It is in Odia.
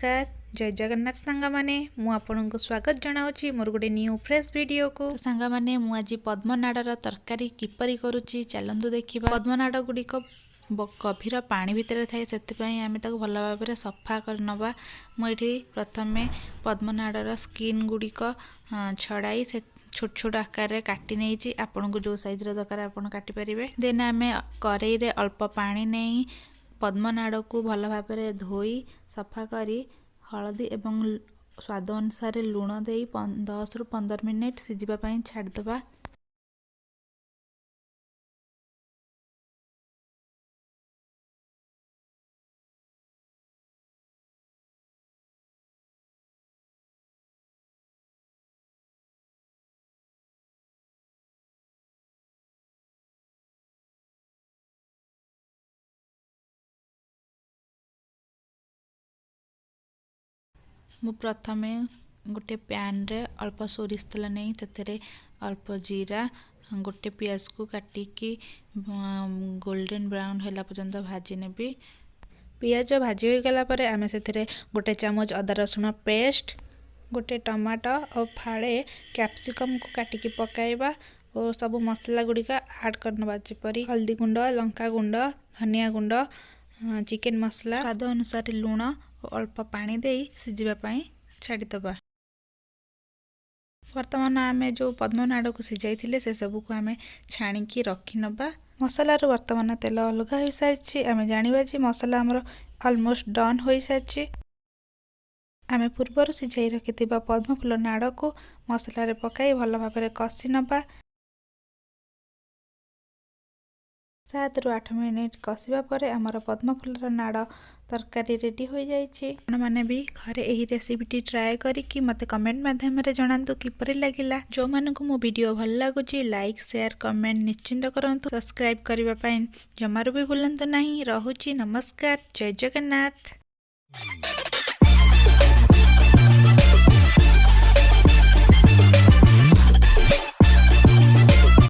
ନମସ୍କାର, ଜୟ ଜଗନ୍ନାଥ ସାଙ୍ଗମାନେ। ମୁଁ ଆପଣଙ୍କୁ ସ୍ୱାଗତ ଜଣାଉଛି ମୋର ଗୋଟେ ନ୍ୟୁ ଫ୍ରେଶ୍ ଭିଡ଼ିଓକୁ। ସାଙ୍ଗମାନେ, ମୁଁ ଆଜି ପଦ୍ମନାଡ଼ର ତରକାରୀ କିପରି କରୁଛି, ଚାଲନ୍ତୁ ଦେଖିବା। ପଦ୍ମନାଡ଼ ଗୁଡ଼ିକ ଗଭୀର ପାଣି ଭିତରେ ଥାଏ, ସେଥିପାଇଁ ଆମେ ତାକୁ ଭଲ ଭାବରେ ସଫା କରିନେବା। ମୁଁ ଏଠି ପ୍ରଥମେ ପଦ୍ମନାଡ଼ର ସ୍କିନ୍ ଗୁଡ଼ିକ ଛଡ଼ାଇ ସେ ଛୋଟ ଛୋଟ ଆକାରରେ କାଟି ନେଇଛି। ଆପଣଙ୍କୁ ଯେଉଁ ସାଇଜ୍ର ଦରକାର, ଆପଣ କାଟିପାରିବେ। ଦେନ୍ ଆମେ କରେଇରେ ଅଳ୍ପ ପାଣି ନେଇ ପଦ୍ମନାଡ଼କୁ ଭଲ ଭାବରେ ଧୋଇ ସଫା କରି ହଳଦୀ ଏବଂ ସ୍ୱାଦ ଅନୁସାରେ ଲୁଣ ଦେଇ 10ରୁ 15 ମିନିଟ୍ ସିଝିବା ପାଇଁ ଛାଡ଼ିଦେବା। ମୁଁ ପ୍ରଥମେ ଗୋଟେ ପ୍ୟାନ୍ରେ ଅଳ୍ପ ସୋରିଷ ତେଲ ନେଇ ସେଥିରେ ଅଳ୍ପ ଜିରା, ଗୋଟେ ପିଆଜକୁ କାଟିକି ଗୋଲ୍ଡେନ୍ ବ୍ରାଉନ୍ ହେଲା ପର୍ଯ୍ୟନ୍ତ ଭାଜି ନେବି। ପିଆଜ ଭାଜି ହୋଇଗଲା ପରେ ଆମେ ସେଥିରେ ଗୋଟେ ଚାମଚ ଅଦା ରସୁଣ ପେଷ୍ଟ, ଗୋଟେ ଟମାଟୋ ଓ ଫାଳେ କ୍ୟାପ୍ସିକମ୍କୁ କାଟିକି ପକାଇବା ଓ ସବୁ ମସଲା ଗୁଡ଼ିକ ଆଡ଼୍ କରିନେବା, ଯେପରି ହଳଦୀ ଗୁଣ୍ଡ, ଲଙ୍କା ଗୁଣ୍ଡ, ଧନିଆ ଗୁଣ୍ଡ, ଚିକେନ୍ ମସଲା, ସ୍ୱାଦ ଅନୁସାରେ ଲୁଣ ଓ ଅଳ୍ପ ପାଣି ଦେଇ ସିଝିବା ପାଇଁ ଛାଡ଼ିଦେବା। ବର୍ତ୍ତମାନ ଆମେ ଯେଉଁ ପଦ୍ମନାଡ଼କୁ ସିଝାଇଥିଲେ, ସେସବୁକୁ ଆମେ ଛାଣିକି ରଖିନେବା। ମସଲାରୁ ବର୍ତ୍ତମାନ ତେଲ ଅଲଗା ହୋଇସାରିଛି। ଆମେ ଜାଣିବା ଯେ ମସଲା ଆମର ଅଲମୋଷ୍ଟ ଡନ୍ ହୋଇସାରିଛି। ଆମେ ପୂର୍ବରୁ ସିଝାଇ ରଖିଥିବା ପଦ୍ମଫୁଲ ନାଡ଼କୁ ମସଲାରେ ପକାଇ ଭଲ ଭାବରେ କଷି ନେବା। 7ରୁ 8 ମିନିଟ୍ କଷିବା ପରେ ଆମର ପଦ୍ମଫୁଲର ନାଡ଼ ତରକାରୀ ରେଡ଼ି ହୋଇଯାଇଛି। ଆପଣମାନେ ବି ଘରେ ଏହି ରେସିପିଟି ଟ୍ରାଏ କରିକି ମୋତେ କମେଣ୍ଟ ମାଧ୍ୟମରେ ଜଣାନ୍ତୁ କିପରି ଲାଗିଲା। ଯେଉଁମାନଙ୍କୁ ମୋ ଭିଡ଼ିଓ ଭଲ ଲାଗୁଛି, ଲାଇକ୍, ସେୟାର, କମେଣ୍ଟ ନିଶ୍ଚିନ୍ତ କରନ୍ତୁ। ସବସ୍କ୍ରାଇବ୍ କରିବା ପାଇଁ ଜମାରୁ ବି ଭୁଲନ୍ତୁ ନାହିଁ। ରହୁଛି, ନମସ୍କାର, ଜୟ ଜଗନ୍ନାଥ।